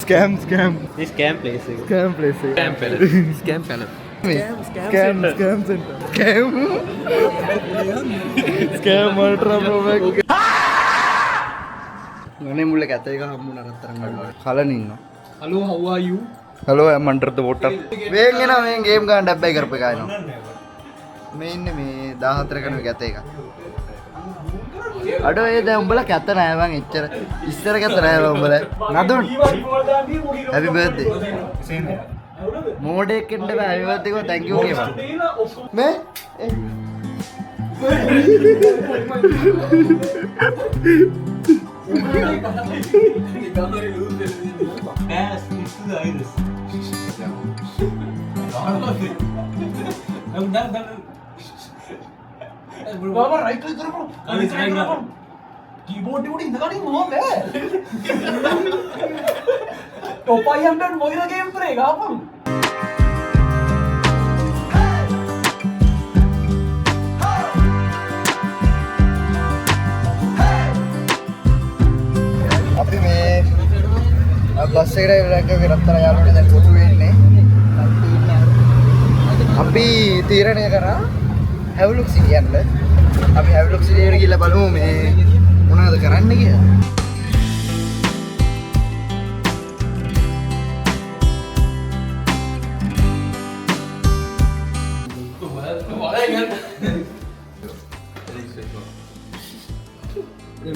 Scam scam. මේ scam place එක. Scam place එක. Scam palace. Scam palace. Scam scam centre. Scam scam ultra pro max. අනේ මුල්ල කැත එක හම්බුණා රත්තරන් ගන්න. කලන ඉන්නවා. Hello, how are you? Hello, I'm under the water. මේන් එනවා මේන් ගේම් ගන්න ඩබ්බයි කරපු එක එනවා. මේ ඉන්නේ මේ 14 කන කැත එක. අඩෝ ඒ දැන් උඹලා කැත නෑ බං එච්චර. ඉස්සර කැත නෑ බං උඹලා. නදුන්. Happy birthday. මෝඩෙක් එන්න බෑ හැපි බර්ත්ඩේ කිව්වා thank you කියපන්. මේ ඒ Pass into the iris. මාම රයිට් ක්ලික් කරපන්. රයිට් කරපන්. කීබෝඩ් එකට ඉඳගනින් මොනවා බෑ. ටොප් 500 මොයිර ගේම් ප්ලේ ගාපන්. අපි මේ බස් එකට රැකගේ රත්තරන් යාළුවනේ දැන් කොටු වෙන්නේ. අපි තීරණය කරා හැව්ලොක් සිටි යන්න. අපි හැව්ලොක් සිටි එකට ගිහලා බලමු මේ මොනවද කරන්න කියලා.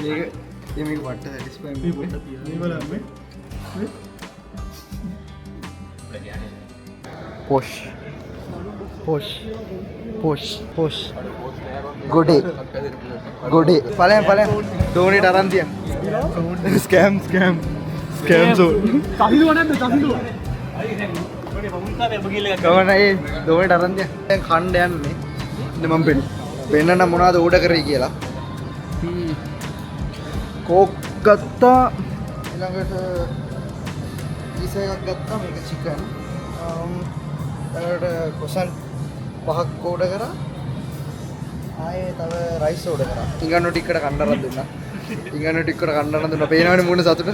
මේක මේක වට්ට සැටිස්ෆයින් මේ බලන්න මේ පොෂ් පොෂ් පොෂ් පොෂ් ගොඩේ ගොඩේ ඵලයන් ඵලයන් දෝනිට අරන් තියන්. Scam scam scam zone. තහිඳුව නැද්ද තහිඳුව? කවන ඒ දෝනිට අරන් තියන්. දැන් කණ්ඩ යන්නේ. ඉතින් මම පෙන්නන්න මොනවද ඕඩර් කරේ කියලා. කෝක් ගත්තා. ඊළඟට පීසා එකක් ගත්තා. මේක චිකන්. ඊළඟට කොසන් පහක් ඕඩර් කරා. ආයේ තව රයිස් ඕඩර් කරා. ඉංගන්නු ටිකට කන්න අරන් දුන්නා. ඉංගන්නු ටිකට කන්න අරන් දුන්නා. පේනවනේ මූණ සතුට.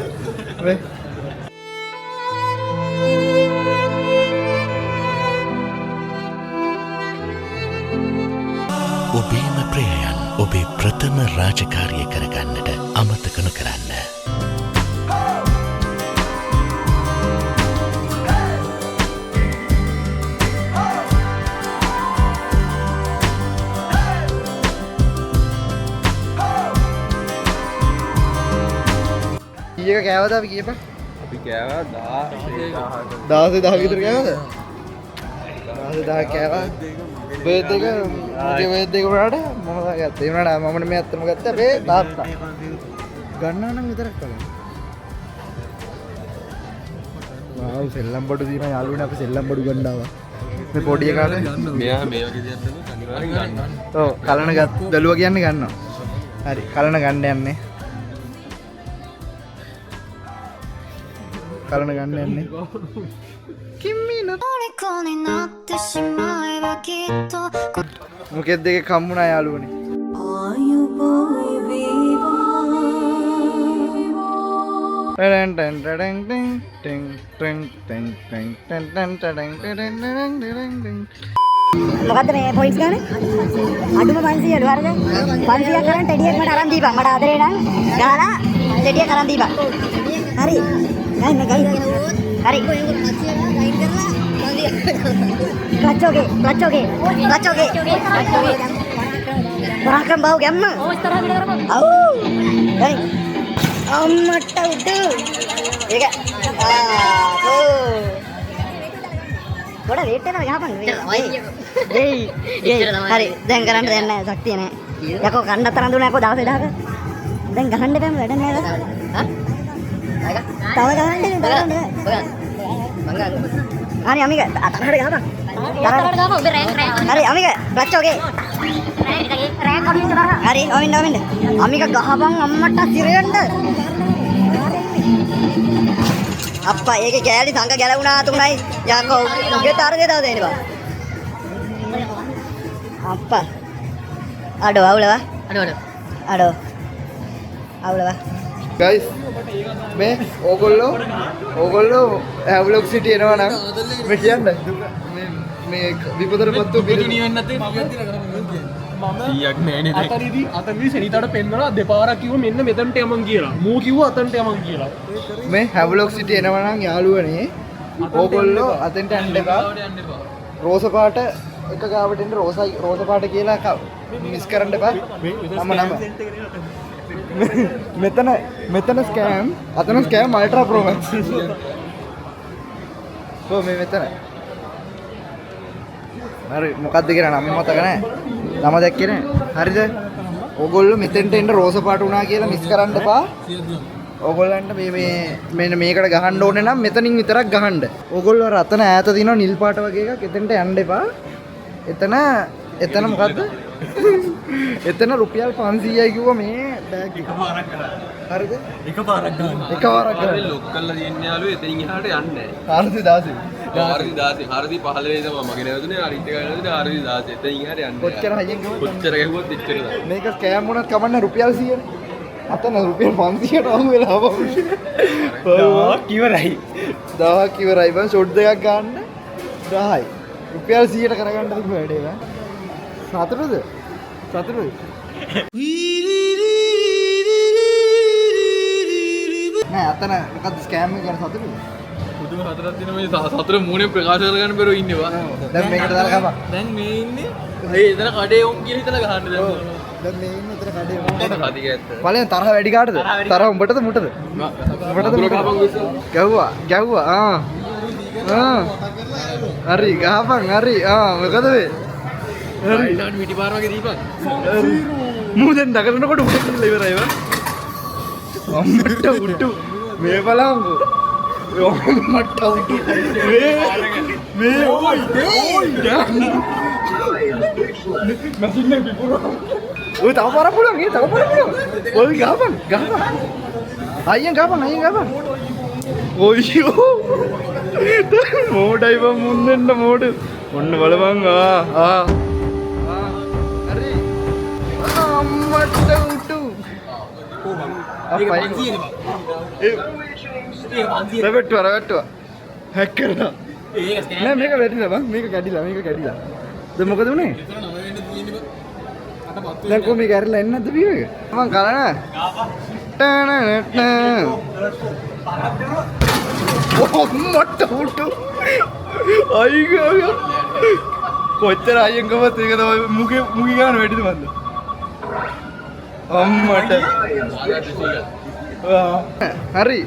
මේ ඔබේම ප්‍රියයන් ඔබේ ප්‍රථම රාජකාරිය කරගන්නට අමතක නොකරන්න. ඊයක කෑවද අපි කියපන්? අපි කෑවා 16 16 10 විතර කෑවද? 16 10 කෑවා. බර්ත් එක මුගේ බර්ත් එක වුණාට මම තමයි ගත්තේ. ඒ වුණාට මම නෙමෙයි ඇත්තටම ගත්තේ අපේ තාත්තා. ගන්නවා නම් විතරක් බලන්න. වාව් සෙල්ලම් බඩු තියෙනවා යාළුවනේ අපි සෙල්ලම් බඩු ගන්න ආවා. මේ පොඩි එකාට මෙයා මේ වගේ දෙයක් බැලුවොත් අනිවාර්යෙන් ගන්නවා. ඔව් කලන ගත් බැලුවා කියන්නේ ගන්නවා. හරි කලන ගන්න යන්නේ. කලන ගන්න යන්නේ. 虜になってしまえばきっと මොකෙද්ද එකක් හම්බුණා යාළුවනේ. ටඩන් ටන් ටඩන් ටෙන් ටෙන් ටෙන් ටෙන් ටෙන් ටෙන් ටෙන් ටඩන් ටඩන් ටඩන් ටඩන් ටෙන්. මොකද්ද මේ පොයින්ට්ස් ගන්න? අඩුම 500 ලු හරිද? 500ක් කරන් ටෙඩියක් මට අරන් දීපන්. මට ආදරේ නම් ගහලා ටෙඩියක් අරන් දීපන්. හරි. ගයින් මේ ගයින්. හරි. ක්ලච් ඕකේ ක්ලච් ඕකේ ක්ලච් ඕකේ පරාක්‍රම බාහුව ගැම්ම. ඔව් ඉස්සරහ පිට කරපන්. ඔව්. ගයින්. අම්මට උඩ. ඒක ආ ඔව්. ගොඩ වේට් වෙනවා ගහපන්. ඒයි ඒයි හරි දැන් කරන්න දෙයක් නැහැ ශක්තිය නැහැ. යකෝ කන්න තරම් දුන්නා යකෝ දවස් 10ක. දැන් ගහන්න බෑම වැඩ නෑ වා. තව ගහන්න බෑ තව ගහන්න බෑ. හරි අමික තරහට ගහපන්. තරහට ගහපන් ඔබ රෑන්ක් රෑන්ක්. හරි අමික ක්ලච් ඕකේ. රෑන්ක් අඩු වෙන තරහ. හරි ඔමින්න ඔමින්න. අමික ගහපන් අම්මට සිරෙන්න. අප්පා ඒකේ කෑලි සංග ගැලවුණා තුනයි. යකෝ උගේ තරගේ තව දෙන්න බා. අප්පා අඩෝ අවුලවා අඩෝ අඩෝ. අඩෝ අවුලවා. ගයිස් මේ ඕගොල්ලෝ ඕගොල්ලෝ හැව්ලොක් සිටි එනවා නම් මේ කියන්න මේ මේ විපතටපත් වූ පිරිමි නිවෙන්නේ නැත්තේ මම 100ක් නෑ නේද? අතනදී අතනදී සෙනිතාට පෙන්නලා දෙපාරක් කිව්වා මෙන්න මෙතනට යමන් කියලා. මූ කිව්වා අතනට යමන් කියලා. මේ හැව්ලොක් සිටි එනවා නම් යාළුවනේ ඕගොල්ලෝ අතෙන්ට යන්න එපා. රෝස පාට එක ගාවට එන්න රෝසයි රෝස පාට කියලා මිස් කරන්න එපා. නම නම මෙතන මෙතන ස්කෑම් අතන ස්කෑම් අල්ට්‍රා ප්‍රෝ මැක්ස්. කො මේ මෙතන හරි මොකද්ද කියලා නම මතක නෑ. නම දැක්කේ නෑ. හරිද? ඕගොල්ලෝ මෙතෙන්ට එන්න රෝස පාට වුණා කියලා මිස් කරන්න එපා. ඕගොල්ලන්ට මේ මේ මෙන්න මේකට ගහන්න ඕනේ නම් මෙතනින් විතරක් ගහන්න. ඕගොල්ලෝ අර අතන ඈත තියෙනවා නිල් පාට වගේ එකක්. එතෙන්ට යන්න එපා. එතන එතන මොකද්ද? එතන රුපියල් 500යි කිව්වා මේ බෑග් එක. එකපාරක් කරා. හරිද? එකපාරක් ගන්න. එකපාරක් ගන්න. ලොක් කරලා තියෙන යාළුවෝ එතනින් එහාට යන්නේ නැහැ. 416. 416 415 තමයි මගේ නැවතුනේ. අරිත් එක නැවතුනේ 416. එතනින් එහාට යන්නේ. කොච්චර හයියෙන් ගිහුවත් කොච්චර ගැහුවත් එච්චර තමයි. මේක ස්කෑම් වුණත් කමන්නේ රුපියල් 100නේ. අතන රුපියල් 500ට අහු වෙලා ආවම. දහයක් ඉවරයි. 1000ක් ඉවරයි බං. ෂොට් දෙකක් ගන්න 10යි. රුපියල් 100ට කරගන්න තිබ්බ වැඩේ බං. සතුටුද? සතුටුද? නෑ අතන මොකද්ද ස්කෑම් එක ගැන සතුටුද? පුදුම හතරක් තියෙන මේ සතර මූණෙන් ප්‍රකාශ කරගන්න බැරුව ඉන්නේ බං. දැන් මේකට දාලා කපන්. දැන් මේ ඉන්නේ ඒ එතන කඩේ උන් කියලා හිතලා ගහන්න දැන්. දැන් මේ ඉන්නේ එතන කඩේ උන්. හදික ඇත්ත. බලයන් තරහ වැඩි කාටද? තරහ උඹටද මුටද? උඹටද මුටද? ගැහුවා ගැහුවා ආ ආ හරි ගහපන් හරි ආ මොකද මේ? හරි ඊළඟට මිටි පාර වගේ දීපන්. මූ දැන් දකරනකොට උඩ ගිහලා ඉවරයි බං. අම්මට උඩු මේ බලන්කෝ. අම්මට උඩු මේ මේ ඔයි ඔයි මැෂින් එක පිපුරුවා. ඔය තව පාරක් පුළුවන් නේ තව පාරක් පුළුවන්. ඔය ගහපන් ගහපන්. අයියෙන් ගහපන් අයියෙන් ගහපන්. ඔයියෝ මෝඩයි බං මුන් දෙන්න මෝඩ. ඔන්න බලපන් ආ ආ හරි අම්මට උඩු. ඒක 500 නේ බං. ඒ ඒක 500. රැවට්ටුවා රැවට්ටුවා. හැක් කරලා. ඒක ස්කෑම්. නෑ මේක වැටිලා බං මේක කැඩිලා මේක කැඩිලා. දැන් මොකද වුනේ? එතන නම වෙන්න තියෙන්නේ බං. අට පත් දැන් කොහොම මේක ඇරලා එන්නේ නැද්ද බීම එක? මං කලන. ටනනන. මට උඩු. අයියෝ කොච්චර අයියෙන් ගමත් ඒක තමයි මුගේ මුගේ ගාන වැටිද මන්ද? අම්මට. හරි.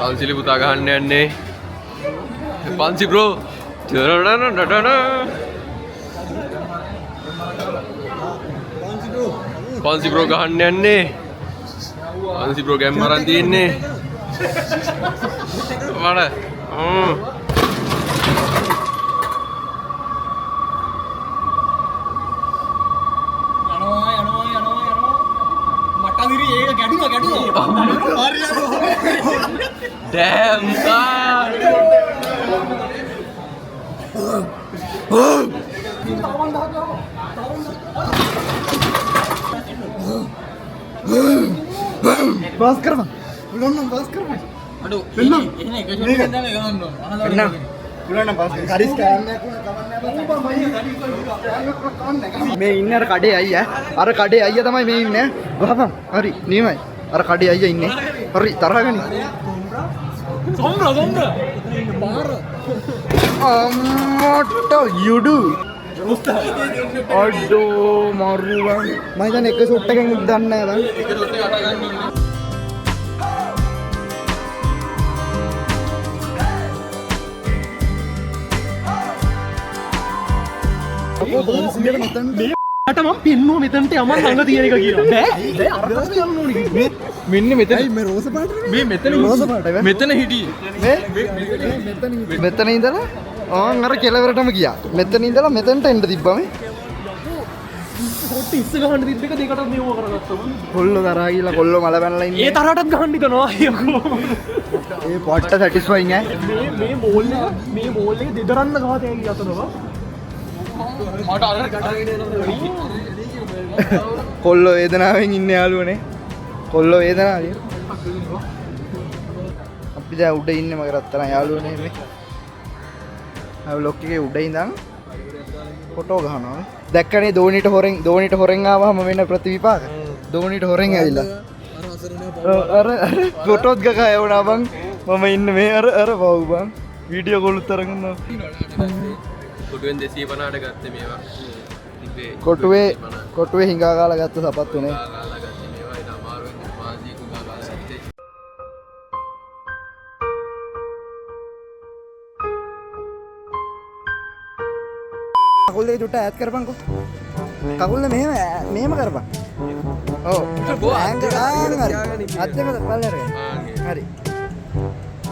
පන්සිලි පුතා ගහන්න යන්නේ. පන්සි බ්‍රෝ. පන්සි බ්‍රෝ ගහන්න යන්නේ. පන්සි බ්‍රෝ ගැම්ම අරන් තියෙන්නේ. මට යනවා යනවා යනවා යනවා. මට දිරි ඒක ගැඩුණා ගැඩුණා. හරි හරි. Damn son. Pass කරපන්. පුළුවන් නම් පාස් කරපන්. අඩෝ එන්න. එහෙනම් එක ෂොට් එකෙන් තමයි ගහන්න ඕන. එන්න. පුළුවන් නම් පාස් කරන්න. හරි ස්කෑම් එකක් වුණා කමක් නෑ බං. ස්කෑම් එකක් වුණා කමක් නෑ. මේ ඉන්නේ අර කඩේ අයියා. අර කඩේ අයියා තමයි මේ ඉන්නේ. ගහපන්. හරි නියමයි. අර කඩේ අයියා ඉන්නේ. හරි තරහ ගනි. සොම්බ්‍රා සොම්බ්‍රා. පාර. අම්මට යුඩු. අඩෝ මරු බං. මම හිතන්නේ එක ෂොට් එකෙන් දන්නේ නෑ බං. එක ෂොට් එක අට ගන්න ඕනේ. අට මම පෙන්නුවා මෙතනට යමන් ළඟ තියෙන එක කියලා. බෑ බෑ අරකට යන්න ඕනේ කිව්වා. මෙන්න මෙතන මේ රෝස පාට නෙමෙයි. මේ මෙතන රෝස පාට බං. මෙතන හිටියේ. මේ මෙතන ඉඳලා ආන් අර කෙළවරටම ගියා. මෙතන ඉඳලා මෙතනට එන්න තිබ්බා මේ. පොට්ට ඉස්ස ගහන්න තිබ්බ එක දෙකටත් මෙව කරගත්තා මං. කොල්ලෝ තරහා ගිහලා කොල්ලෝ මල පැනලා ඉන්නේ. ඒ තරහටත් ගහන්න හිතනවා අයියෝ. ඒ පොට්ට සැටිස්ෆයින් ඈ. මේ මේ බෝල් එක මේ බෝල් එක දෙදරන්න ගහ තෑගි අතනවා. මට අර ගඩගෙන එනවා. කොල්ලෝ වේදනාවෙන් ඉන්නේ යාළුවනේ. කොල්ලෝ වේදනාවේ. අපි දැන් උඩ ඉන්නේ මගේ රත්තරන් යාළුවනේ මේ. ආ බ්ලොක් එකේ උඩ ඉඳන් ෆොටෝ ගහනවා. දැක්කනේ දෝනිට හොරෙන් ආවහම වෙන ප්‍රතිවිපාක. දෝනිට හොරෙන් ඇවිල්ලා. අර අර ෆොටෝත් ගගා යවනා බං. මම ඉන්නේ මේ අර අර වව් බං. වීඩියෝ කෝල් උත් අරගෙන ඉන්නවා. කොටුවෙන් 250ට ගත්තේ මේවා. තිබ්බේ කොටුවේ හිඟා කාලා ගත්ත සපත්තුනේ. කාලා ගත්තේ මේවා. ඒක අමාරුවෙන් මාසික හිඟා කාලා ගත්තේ. කකුල් දෙක චුට්ට ඈත් කරපන්කෝ. කකුල් දෙක මෙහෙම කරපන්. ඔව්. හරි. අත් දෙක පල්ලෙහාට අරගෙන. හරි.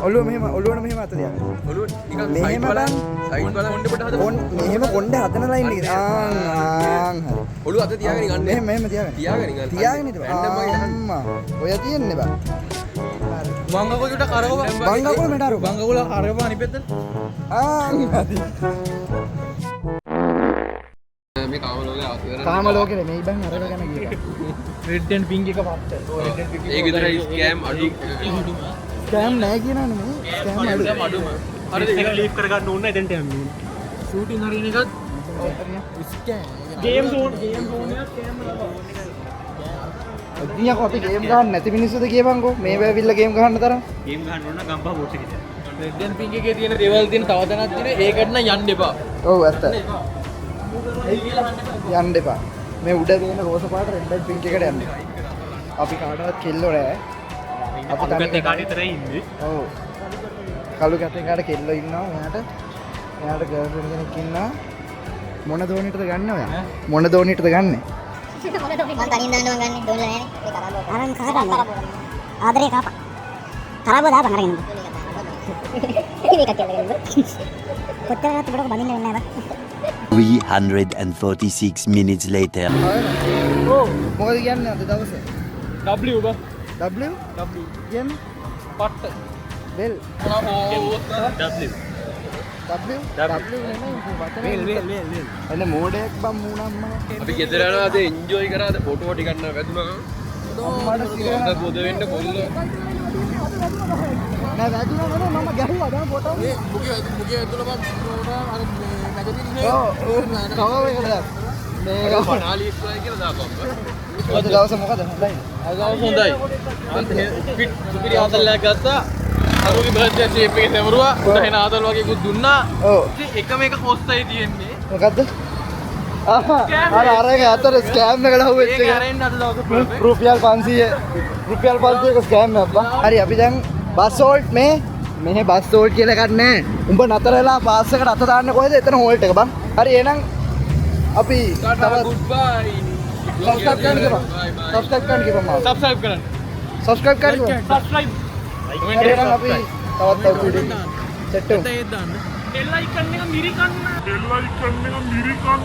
ඔළුව මෙහෙම ඔළුවට මෙහෙම අත තියාගන්න. ඔළුව නිකන් මෙහෙම සයිඩ් බලන්න. බං. සයිඩ් බලන්න කොණ්ඩේ පොඩ හදපන්. මෙහෙම කොණ්ඩේ හදන ලයින් එක. ආන් ආන් හරි. ඔළුව අත තියාගෙන ගන්න. මෙහෙම මෙහෙම තියාගන්න. තියාගෙන ගන්න. තියාගෙන ඉඳපන්. රැන්ඩම් වගේ ගහන්න. අම්මා. ඔය තියෙන්නේ බං. හරි. මං කකුල චුට්ටක් කරකවපන්. බං කකුල මෙට අරපන්. බං කකුල කරකවපන් අනිත් පැත්තට. ආන් හරි. මේ කාම ලෝකේ ආස කරන්නේ. කාම ලෝකේ නෙමෙයි බං අරක ගැන කියපන්. රෙඩ් ඇන්ඩ් පින්ක් එක පට්ට. ඔව් රෙඩ් ඇන්ඩ් පින්ක් ඒක විතරයි ස්කෑම් අඩු. ස්කෑම් නෑ කියනවනේ මේ. ස්කෑම් අඩු. අඩුම. හරිද? එක ලීව් කරගන්න ඕන එතෙන්ට යන්න ඕන. ෂූටින් හරියන එකත් ස්කෑම්. ගේම් සෝන් එක ස්කෑම් වල. ඉතින් යකෝ අපි ගේම් ගහන්න නැති මිනිස්සුද කියපන්කෝ. මේ වැවිල්ල ගේම් ගහන්න තරම්. ගේම් ගහන්න ඕන නම් ගම්පහ බෝට් එකේ තියන්න. රෙඩ් ඇන්ඩ් පින්ක් එකේ තියෙන දේවල් තියෙන තව තැනක් තියෙන ඒකට නම් යන්න එපා. ඔව් ඇත්ත. යන්න එපා. මේ උඩ තියෙන රෝස පාට රෙඩ් ඇන්ඩ් පින්ක් එකට යන්න එපා. අපි කාටවත් කෙල්ලෝ නෑ. අපි කළු තනි කැත එකාට විතරයි ඉන්නේ. ඔව්. කළු කැත එකාට කෙල්ලෝ ඉන්නවා. මෙයාට ගර්ල්ෆ්‍රෙන්ඩ් කෙනෙක් ඉන්නවා. මොන දෝනියටද ගන්න ඔයා? මොන දෝනියටද ගන්නෙ? මං තනියෙන් දාන්න මං ගන්නෙ දෝනිලා නෑනේ. අරන් කාපන්. ආදරේ කාපන්. කරාබෝ දාපන් අරගෙන. මේකක් කියලා ගන්න. කොච්චර ගත්තත් බඩක බඳින්න වෙන්නේ නෑ බං. 346 minutes later. ඔව්. මොකද කියන්නේ අද දවසේ? W බං. W W කියන්නේ පට්ට. බෙල්. W W W නෙමෙයි වචන. වෙල් වෙල් වෙල්. එන්න මෝඩයක් බං මූණ අම්මා. අපි ගෙදර යනවා අද එන්ජොයි කරා අද ෆොටෝ ටිකක් නම් වැදුනා. අම්මාට සිරා අද පොද වෙන්න කොල්ලෝ. නෑ වැදුනා නෙමෙයි මම ගැහුවා දැන් ෆොටෝ. මේ මුගේ වැදුනා බං අර මේ මැගසින් එකේ. ඔව් කවව එකට දාන්න. මේ මනාලි ඉස්සරයි කියලා දාපන් බං. අද දවස මොකද හොඳයිද? අද දවස හොඳයි. පිට සුපිරි ආතල්ලයක් ගත්තා. අරුගේ බර්ත්ඩේ ෂේප් එකේ සැමරුවා. උඩ එන ආතල් වගේකුත් දුන්නා. ඔව්. ඉතින් එකම එක කොස්සයි තියෙන්නේ. මොකද්ද? ආහා අර අර එක අතර ස්කෑම් එකට අහුවෙච්ච ඒක එක. අරෙන්න අද දවස පර්ෆෙක්ට්. රුපියල් 500 රුපියල් 500ක ස්කෑම් එකක් බං. හරි අපි දැන් බස් හෝල්ට් මෙහෙ බස් හෝල්ට් කියලා එකක් නෑ. උඹ නතර වෙලා බස් එකට අත දාන්න කොහෙද? එතන හෝල්ට් එක බං. හරි එහෙනම් අපි ටාටා ගුඩ් බයි. සබ්ස්ක්‍රයිබ් කරන්න කියපන්. සබ්ස්ක්‍රයිබ් කරන්න කියපන් මාව. සබ්ස්ක්‍රයිබ් කරන්න. සබ්ස්ක්‍රයිබ් කරන්න කියපන්. සබ්ස්ක්‍රයිබ්. හරි එහෙනම් අපි තවත් තවත් වීඩියෝ සෙට් වෙමු. ඒත් දාන්න. බෙල් අයිකන් එක මිරිකන්න. බෙල් අයිකන් එක මිරිකන්න.